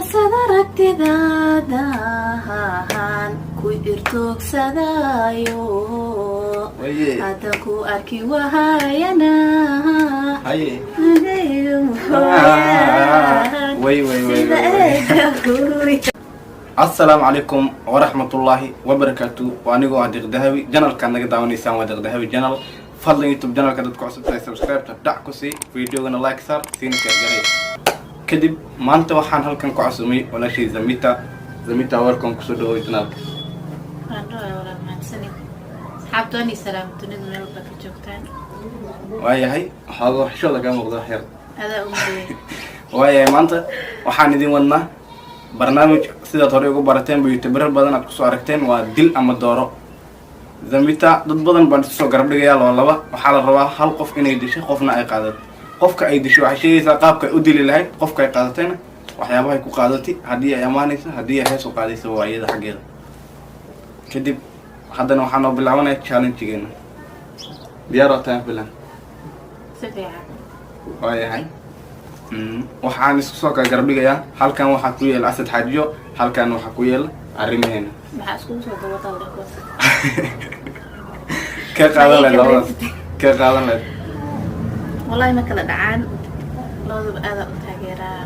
Asad aragtidaadahan ku irtoogsadaayo. Waye. Hadda ku arki wahayana. Haye. Way. Way, way, way, way. Asalaamu calaykum waraxmatullaahi wabarakaatu. Waa anigoo ah Deeq Dahabi. Channelkaad naga daawanaysaan waa Deeq Dahabi Channel. Fadlan YouTube channelka dadku cusub tahay, subscribe-ta dhac ku sii, videogana like saar, siina share garay. Kadib maanta waxaan halkan ku cusumay walaashay Zamita. Zamita, welcome, kusoo dhawow channelka. Asxaabta waan salaam, dunida meel walba ka joogtaan. Waayahay, waxooga xishooda kaa muuqda wax yar. Adaa u mudeeyay. Waayahay, maanta waxaan idin wadnaa barnaamij sidaad horey ugu barateen ba youtuberar badan aad kusoo aragteen, waa dil ama dooro. Zamita, dad badan baan isu soo garab dhigayaa, laba laba. Waxaa la rabaa hal qof inay disho, qofna ay qaadato. Qofka ay disho waxay sheegaysaa qaabka ay u dili lahayd, qofka ay qaadatayna waxyaabahay ku qaadatay, haddii ay amaanayso, haddii ay hees u qaadayso, waa iyada xaggeeda. Kadib haddana waxaa noo bilaabanaya challengegeena. Diyaar waa tahay filan? Si fiican. Waayahay. Waxaan isku soo kala garab dhigayaa, halkan waxaa ku yeela Asad Xaajiyo, halkan waxaa ku yeela arrimaheena. Maxaa iskugu soo dabadalde kuwaas? Ka qaadan lahayd labadaas? Ka qaadan lahayd? Wallahi ma kala dhacaan, labadaba aadaa u taageeraa,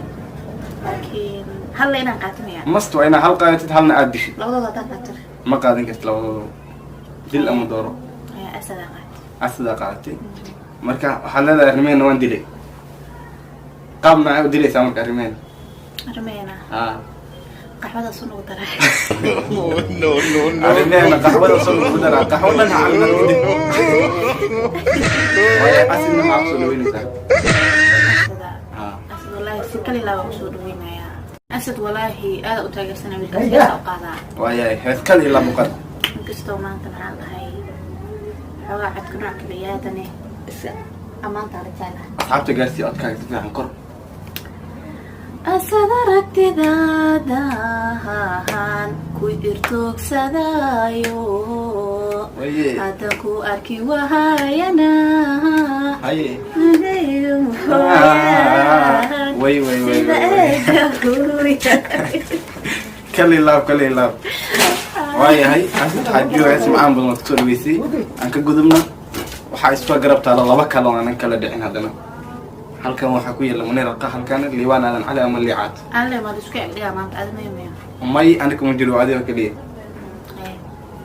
laakiin halla inaan qaatamaya. Must waa inaad hal qaadatid, halna aada dishid. Labadooda haddaan qaato? Ma qaadan kartid labadooda, dil ama dooro. Ayaa Asadaa qaatay. Asadaa qaadatay. Marka waxaad leedahay arrimaheena waan dilay. Qaab noocee u dilaysaa marka arrimaheena? Arrimaheena? Ha. Qaxwada sun ugu daray. No, no, no. Arrimaheena qaxwada sun ugu daraa? Qaxwo dhan ha cabin kadib. Waayo, Asidna maxaa kusoo dhaweynaysaa? Asada? Ha. Asad wallaahi si kali laa usoo dhaweynayaa. Asad walaahi aada u taageersana, wiilkaas heesa u qaadaa. Waayahay, hees kal iyo laba qad. Inkastoo maanta maxaan dhahay xoogaa codka nooc kale yaadane ammaanta la jeclaha. Asxaabta gaarsii codkaaga si fiican kor. Asad aragtidaadahan ku irtoogsadaayo. Waye. Hadda ku arki wahayana. Haye. Way, way, way, sida way. Eega huuriya. Kal iyo laab, kal iyo laab. Waayahay, Asad Xaajiyo hees macaan badan waad kusoo dhaweysay. Aan ka gudubna. Waxaa isku garab taala laba kale oo aanan kala dhicin. Haddana halkan waxaa ku yaala Munir Arqa, halkan Liibaan Aadan Cali ama Liicaad. Alle maad isku egdhigaa maanta admaymayo. May, aniga kuma jiro, adiga keliya.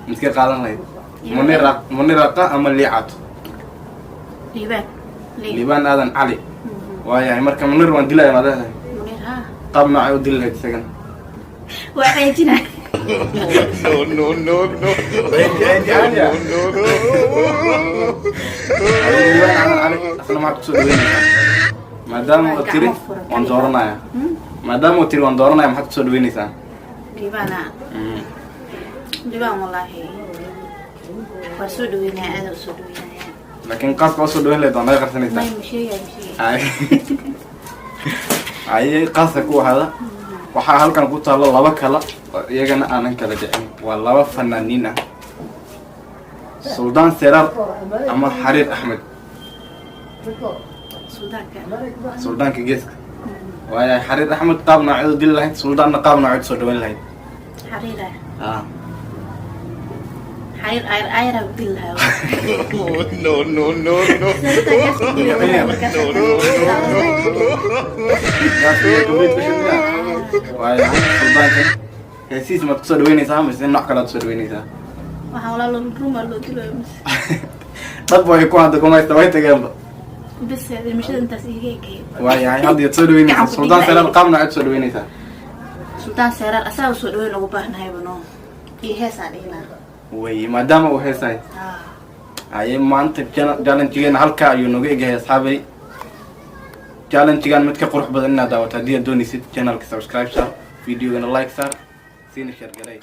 Midka qaadan lahayd, Munir Munir Arqa ama Liicaad? Liibaan. Liibaan Aadan Cali. Waayahay, marka Munir waan dilaya maad leedahay? Munir, ha. Qaab noocay u dili lahayd isagana? Waa ceejina. No, no, no, no. Liibaan Aadan Cali asna maxaad kusoo dhaweynaysaa, maadaama uu tiri waan dooranaya? Maadaama uu tiri waan dooranaya, maxaad kusoo dhaweynaysaa? Liibaana. Liibaan wallaahi waa soo dhaweynaya, aada u soo dhaweynaya. Laakiin qaabka usoo dhaweyn lahayd waa naga qarsanaysaa. May, ma sheegaya, ma sheegaya. Aye, qaasa ku ahaada. Waxaa halkan ku taalo laba kala oo iyagana aanan kala dhicin, waa laba fanaaniin ah, Suldaan Seraar ama Xariir Axmed. Suldaanka. Suldaanka Geeska. Waayahay, Xariir Axmed qaab nooceed u dili lahayd, Suldaanna qaab nooceed soo dhaweyn lahayd? Xariira. Ah. Xariir ayr ayra dil lahaa. No, no, no, no. No, no. Gaas iyo kabriid ku shubaya. Waayahay, Suldaankan heesihiis maad kusoo dhaweynaysaa mise nooc kale aad kusoo dhaweynaysaa? Waxaa walaalo rumaa loo dilayo mise? Dhab way ku hadda kumaysta, way tageenba. Bes, dhimashada intaas iiga ekay. Waayahay, hadda yaad soo dhaweynaysaa Suldaan Seraar, qaab nooceed soo dhaweynaysaa? Sultaan Seeraar asaga soo dhaweyn ugu baahnahayba no iyo heesaa dhihi lahaa. Way, maadaama uu heesahay. Haye, maanta challengegeena halkaa ayuu nooga egyahay. Asxaabay, challengegan mid ka qurux badan inaad daawato haddii aad doonaysid, channelka subscribe saar, videogana like saar, siina share garay.